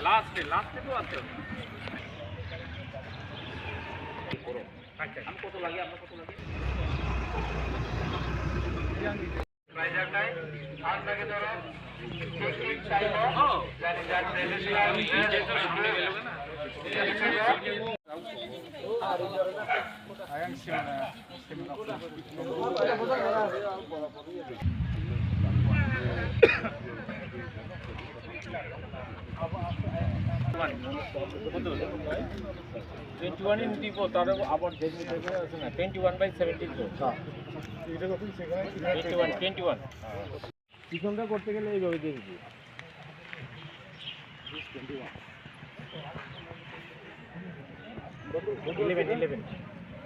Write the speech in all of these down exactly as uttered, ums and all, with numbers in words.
লাস্টে, লাস্টে তো আছে। আমি কত লাগে, আমরা কত লাগে? Twenty one in দিব, তার আবার twenty one by seventeen তো। Twenty one, twenty one। পিছনটা করতে গেলে এইভাবে দিয়ে দিবি। Eleven, eleven।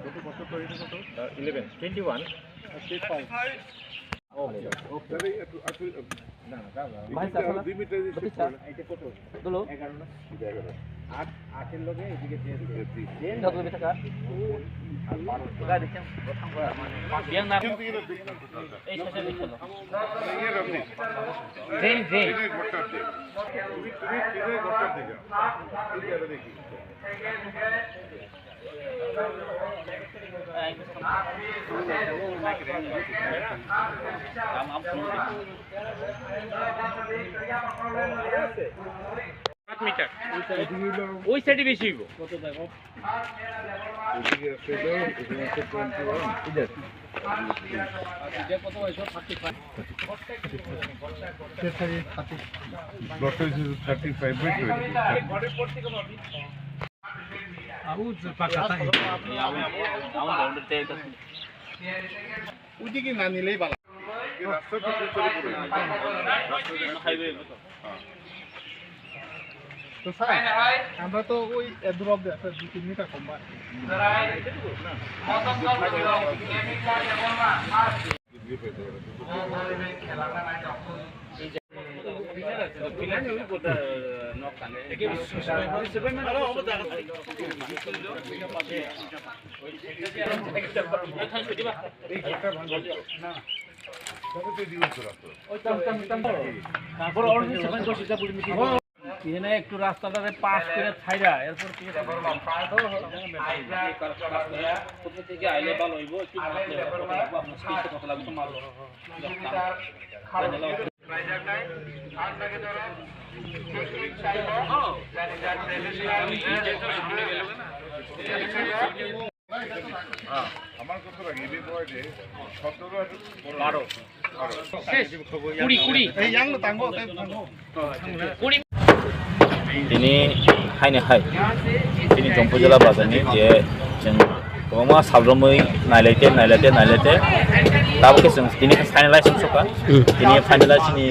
কত, কত, কত, এটা কত? Eleven, twenty one। Twenty five। Okay, okay। তাহলে একটু, একটু, না, না, দাঁড়াও। ভাই, দুই মিনিট। এটা কত? দলো। এগারো না? এটা এগারো। আট, আটের লগে এদিকে দেড়। দেড়। দেড়। যত বেটা কার? আর বারো। গাড়ি কেন? বিয়ান না। এই শেষে লিখে দাও। ইয়ে রাখবি। Drain, drain. এটা ঘরটার দিকে। তুমি, তুমি, তুমি ঘরটার দিকে। এই জায়গা দেখি। সাত মিটার। ওই সাইডে বেশি হইব। এদিকে আছে এটা, এখানে আছে twenty one। Plot হয়েছে thirty five by twenty। ওইদিকে না নিলেই ভালো। এই রাস্তা তো ভিতরে পড়ে। তো স্যার, আমরা তো ওই এ দূর অব্দি আছে, দুই তিন মিটার কম বা। এখানে একটু রাস্তাটারে পাস করে ছাইরা, এরপর থেকে কোথা থেকে আইলে ভালো হইব, একটু ভাবতে হবে। আপনার স্পেসে কত লাগবে, মাল। হ্যাঁ, আমার কথা লাগে, এদের বয়সে সতেরো আর বারো। বারো। শেষ। কুড়ি, কুড়ি। এই ইয়াং তো তাঙ্গো, তাই তাঙ্গো। Tini haini hai, tini Jampui jila bazar ni je chwng kwbangma salromwi nailaite, nailaite, nailaite, tabuk khe chwng tini finalize wng sukha. Hmm. Tini finalize ni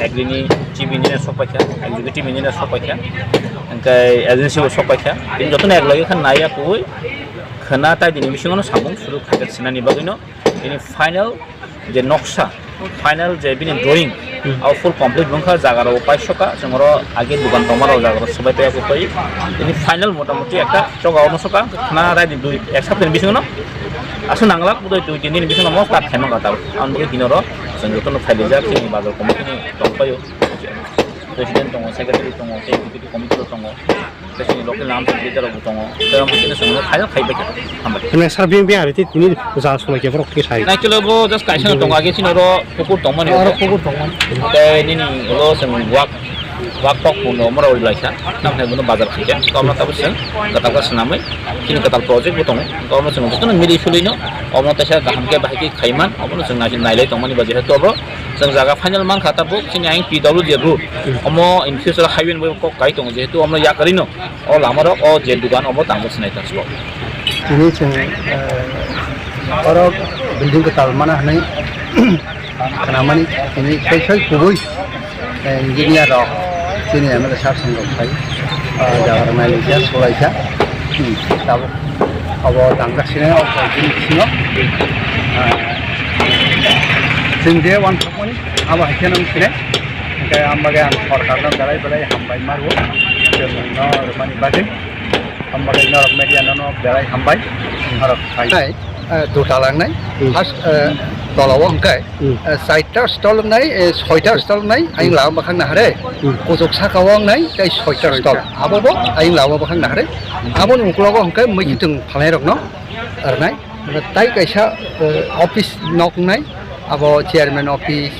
agri ni chief engineer sok paikha, executive engineer sok paikha, hwnkhe agency bo sok paikha. Tini jotono ek lagi khe naiya kubui khwna tai tini bisingo no samung suru khaikhe sinani bagwi no. Ini final je noksa, final je bini drawing, hmm, abo full complete wngkha, jaga rok paisokha, chwng oro age dukan tongma rok jaga rok swbai paiya kwtwi. Ini final motamuti ekta choga ono sokha, khwna rai di dui, ek sapta ni bisingo no aswk nanglak, budai dui tin din ni bisingo mo start khaima kha tabuk. Ang bwkhe tini oro chwng jotono phailaijak, chini bazar committee ni tongpaio, president tongo, secretary tongo, tei executive committee rok tongo. Tei chini local nam leader rok bo tongo. Tei ang khe chwng no final khai bai kha. Hambai. Hwnwi sir, bini, bini ari tei tini ja sulai khe borok khe sai. Nai kilo bo just kaisa no tongo, age chini oro pukur tongmani. Oro pukur tongmani. Tei nini ulo chwng wak, wak tok puno omora uri laisa. Tam hai bono bazar khai kha. Tom na tabuk chwng kwtal khe swnamwi chini kwtal project bo tongo. Tom na chwng jotono mili suli no omo teisa kaham khe bahai khe khaiman, omo no chwng nai-, nailai tongmani ba jehetu abo chwng jaga final man kha tabuk chini ayang P W D road. Omo in future highway ni kok kai tongo, jehetu omo yakarino. O lama rok o je dugan obo tangbo sinai ta slo. Tini chwng, eh, oro building kwtal mana hwnwi khnamani tini soi soi kubui, eh, engineer rok chini M L A sir song rok phai, eh, jaga rok nai laisa, sulaisa. Hmm, tabuk obo tangjak sinai o koi bini bisingo, eh, chwng je uansukmani abo hai kheno wng sinai. Hwnkhe ang bagwi ang sorkarno belai belai hambai ma rwo, chwngno rwmani bagwi. Hambai norok media no, no belai hambai. Norok phai. Hai, Eh, duta langnai. Hmm. First, eh, tola o hwnkhe, Hmm. eh, chaita stall wngnai, eh, soita stall wngnai, ayang Hmm. lama bwkhak nahare. Hmm. Kuchuk saka o wngnai, tei soita Soita. Stall. Abo bo ayang lama bwkhak nahare. Aboni ukulogo hwnkhe mui Hmm. khitwng phalnai rokno rwnai. Tai kaisa, eh, office nok wngnai, abo chairman office,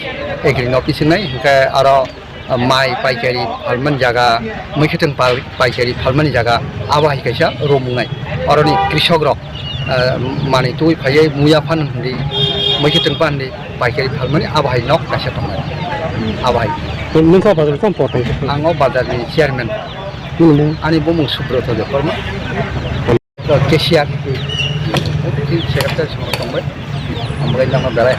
agri office wngnai, hwnkhe aro mai paikari phalmani jaga, mui khitwng pal-, paikari phalmani jaga, abo hai kaisa room wngnai. Oroni krisok rok, eh, manwi twi phaiwi muya phan hwnwi, mui khitwng phan hwnwi paikari phalmani abo hai nok kaisa tongnai. Abo hai. Nung kha bazar kom po tong? Ang o bazar ni chairman. Nini mung? Ani bumung Subroto Debbarma. Cashier. Secretary tongbai. Ambai nang berai.